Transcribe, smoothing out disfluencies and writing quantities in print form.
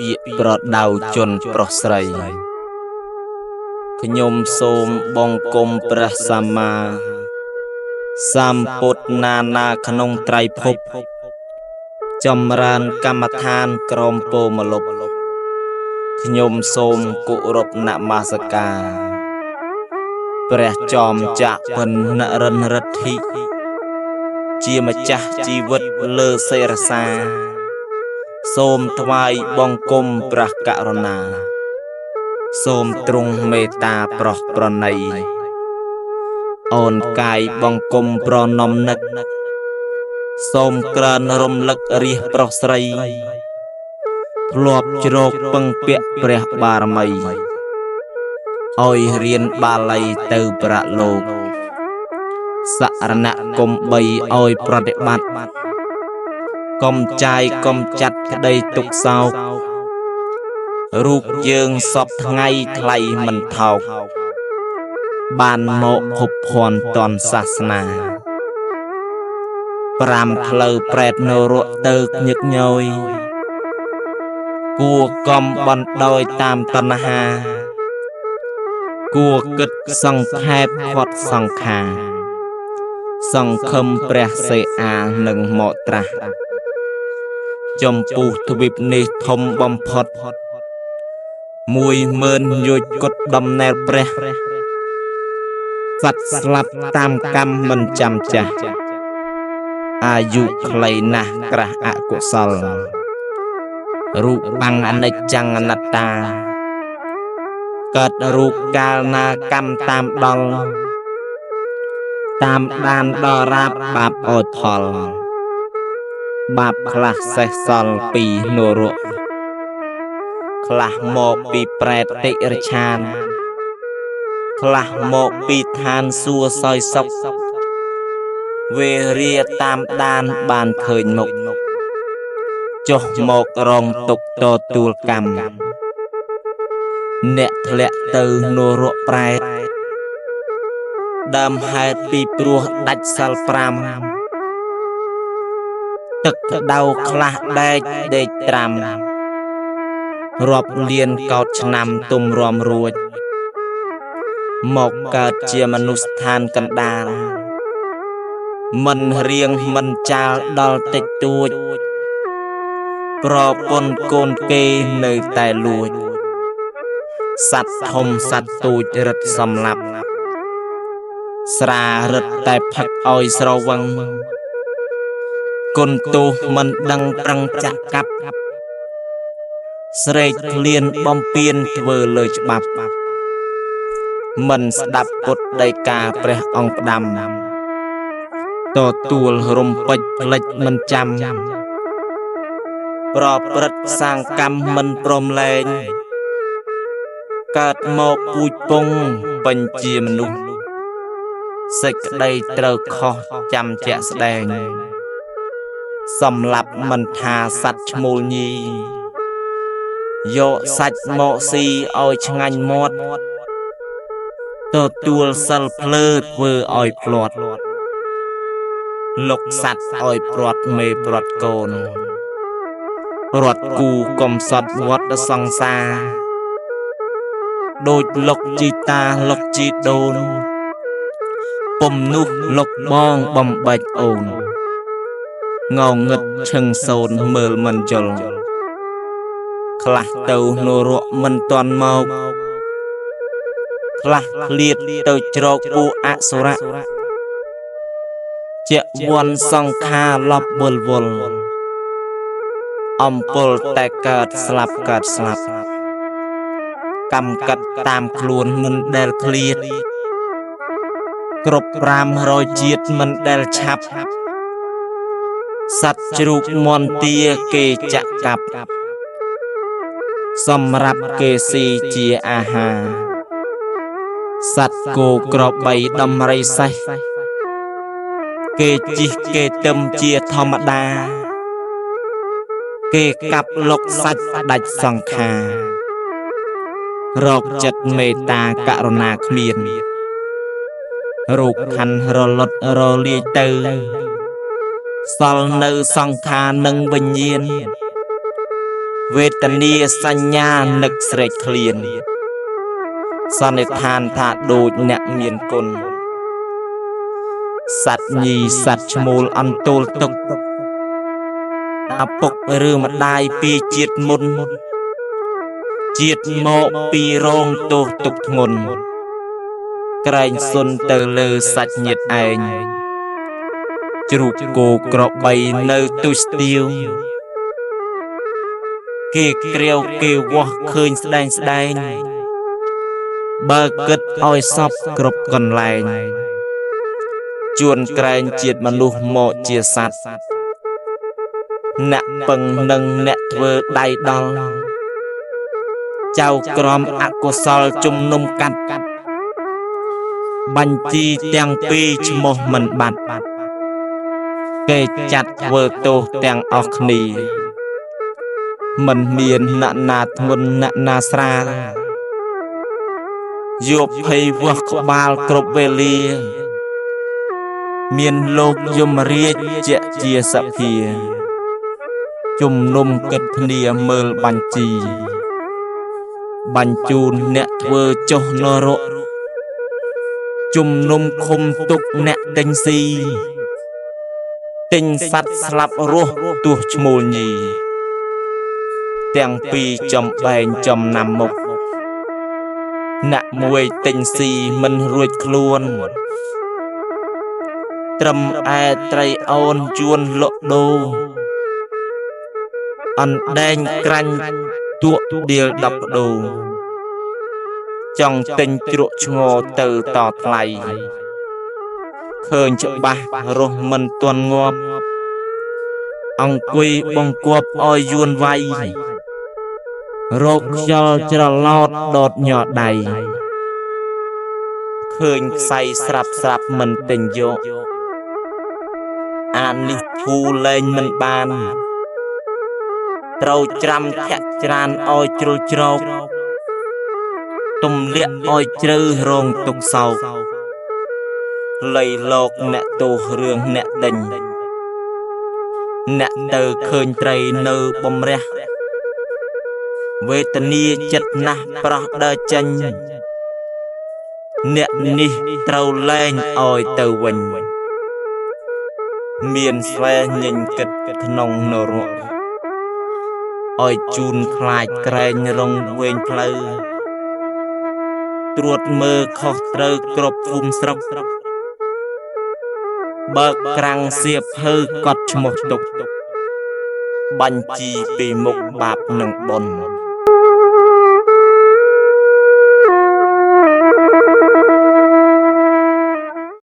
ពាក្យប្រដៅជនប្រុសស្រីខ្ញុំសូមបង្គំព្រះសម្មាសម្ពុទ្ធនានាក្នុងត្រៃភពចម្រើនកម្មដ្ឋានក្រមពោមលុបខ្ញុំសូមគោរពនមស្ការព្រះចอមចក្រពិនរិនរិទ្ធិជាម្ចាស់ជីវិតលើសិរសាសូមថ្វាយបង្គំព្រះករុណាសូមទ្រង់មេត្តាប្រោះប្រណីអូនកាយបង្គំប្រណម្យនឹកសូមក្រើនរំលឹករាជប្រុសស្រីធ្លាប់ជ្រកពឹងពាក់ព្រះបារមីឲ្យរៀនបាលីទៅប្រលោកសរណគមបីឲ្យប្រតិបត្តិកុំចាយកុំចាត់ក្តីទុកសោករូបយើងសពថ្ងៃថ្លៃមិនថោកបានមកភពភ័ណ្ឌតនសាសនា5ផ្លូវប្រែតនរកទៅញឹកញយគួរកំបណ្ដោយតាមតណ្ហាគួរគិតសង្ខេបខាត់សង្ខារសង្ឃឹមព្រះសេអានឹងមកត្រាស់ចំពោះទ្វីបនេះធំបំផុត10000យោជន៍គត់ដំណែលព្រះសត្វស្លាប់តាមកម្មមិនចាំចាស់អាយុខ្លីណាស់ក្រាស់អកុសលរូបបាំងអនិច្ចំអនត្តាកើតរូបកាលណាកម្មតាមដល់តាមដានដល់រាបបាបអោផលបាបខ្លះសេះសល់ពីនរកខ្លះមកពីប្រែតតិរឆានខ្លះមកពីឋានសួគ៌សោយសុខវេរាតាមដានបានឃើញមុខចុះមករងទុកតទួលកម្មអ្នកធ្លាក់ទៅនរកប្រែតដើមហេតុពីព្រោះដាច់សិល5ទឹកក្តៅខ្លះដែកដេកត្រាំរាប់លានកោតឆ្នាំទុំរំរួចមកកើតជាមនុស្សឋានកណ្ដាលមិនរៀងមិនចាលដល់តិចតួចប្រពន្ធកូនគេនៅតែលួចសត្វធំសត្វទូចរឹតសម្លាប់ស្រារឹតតែផឹកឲ្យស្រវឹងគុណទោសមិនដឹងប្រឹងចាក់កាប់ស្រេកឃ្លានបំពេញធ្វើលើច្បាប់មិនស្ដាប់ពុទ្ធដីកាព្រះអង្គផ្ដាំទទួលរំពេចផ្លិចមិនចាំប្រព្រឹត្តសាងកម្មមិនព្រមលែងកើតមកពូជពងពេញជាមនុស្សសេចក្តីត្រូវខុសចាំជាក់ស្ដែងសម្លាប់មិនថាសត្វឈ្មោលញីយកសាច់មកស៊ីឲ្យឆ្ងាញ់មាត់ទទួលសិលភ្លើធ្វើឲ្យភ្លាត់លុកសត្វឲ្យព្រាត់មេព្រាត់កូនរត់គូកំសត់វត្តសង្សារដូចលុកជីតាលុកជីដូនពុំនោះលុកបងបំបែកអូនងងឹតឈឹងសូនមើលមិនយល់ខ្លះទៅនរកមិនទាន់មកខ្លះឃ្លាតទៅជ្រកពូអសុរៈជាវ័នសង្ខារលប់វិលវល់អំពលតែកើតស្លាប់កើតស្លាប់កម្មកាត់តាមខ្លួនមិនដែលឃ្លាតគ្រប់500ជាតិមិនដែលឆាប់សត្វជ្រូកមន្ទាគេចាក់កាប់សម្រាប់គេស៊ីជាអាហារសត្វគោក្របីដំរីសេះគេជិះគេទឹមជាធម្មតាគេកាប់លុកសាច់ដាច់សង្ខាររកចិត្តមេត្តាករុណាគ្មានរោគខណ្ឌរលត់រលាយទៅសល់នៅសង្ខារនិងវិញ្ញាណ វេទនាសញ្ញានឹកស្រេកឃ្លានសន្និដ្ឋានថាដូចអ្នកមានគុណសត្វញីសត្វឈ្មោលអន្ទោលទុកឪពុកឬម្ដាយពីជាតិមុនជាតិមកពីរងទោសទុកធ្ងន់ក្រែងសុនទៅលើសាច់ញាតិឯងជ្រូកគោក្របីនៅទុស្ទាវគេក្រាវគេវាស់ឃើញស្ដែងស្ដែងបើគិតឲ្យសពគ្រប់កន្លែងជួនក្រែងជាតិមនុស្សមកជាសត្វអ្នកពឹងនឹងអ្នកធ្វើដៃដល់ចៅក្រមអកុសលជំនុំកាត់បញ្ជីទាំងពីរឈ្មោះមិនបាត់គេចាត់ធ្វើទោសទាំងអស់គ្នាមិនមានអ្នកណាធ្ងន់អ្នកណាស្រាលយកភ័យវាស់ក្បាលគ្រប់វេលាមានលោកយមរាជជាសភាជំនុំគិតគ្នាមើលបញ្ជីបញ្ជូនអ្នកធ្វើចុះនរកជំនុំឃុំទុកអ្នកទិញស៊ីទិញសត្វស្លាប់រស់ទោះឈ្មោលញីទាំងពីរចំបែងចំណាំមុខអ្នកមួយទិញស៊ីមិនរួចខ្លួនត្រឹមឯត្រីអូនជួនលក់ដូរអណ្ដែងក្រាញ់ទក់ដៀល10បដូរចង់ទិញជ្រក់ឈ្ងរទៅតថ្លៃឃើញច្បាស់រស់មិនទាន់ងាប់អង្គុយបង្គាប់ឲ្យយួនវាយរកខ្យល់ច្រឡោតដតញ័រដៃឃើញខ្សែស្រាប់ស្រាប់មិនទិញយកអានេះធូលែងមិនបានត្រូវច្រាំធាក់ច្រានឲ្យជ្រុលជ្រោកទំលាក់ឲ្យជ្រៅរងទុកសោកលៃលោកអ្នកទោសរឿងអ្នកដេញអ្នកទៅឃើញត្រីនៅបំរះវេទនាចិត្តណាស់ប្រោះដើរចេញអ្នកនេះត្រូវលែងឲ្យទៅវិញមានស្វែងញញគិតក្នុងនរកឲ្យជូនខ្លាចក្រែងរងវែងផ្លូវត្រួតមើលខុសត្រូវគ្រប់ភូមិស្រុកបើកក្រាំងសៀភៅកត់ឈ្មោះទុកបញ្ជីពីមុខបាបនិងបុណ្យ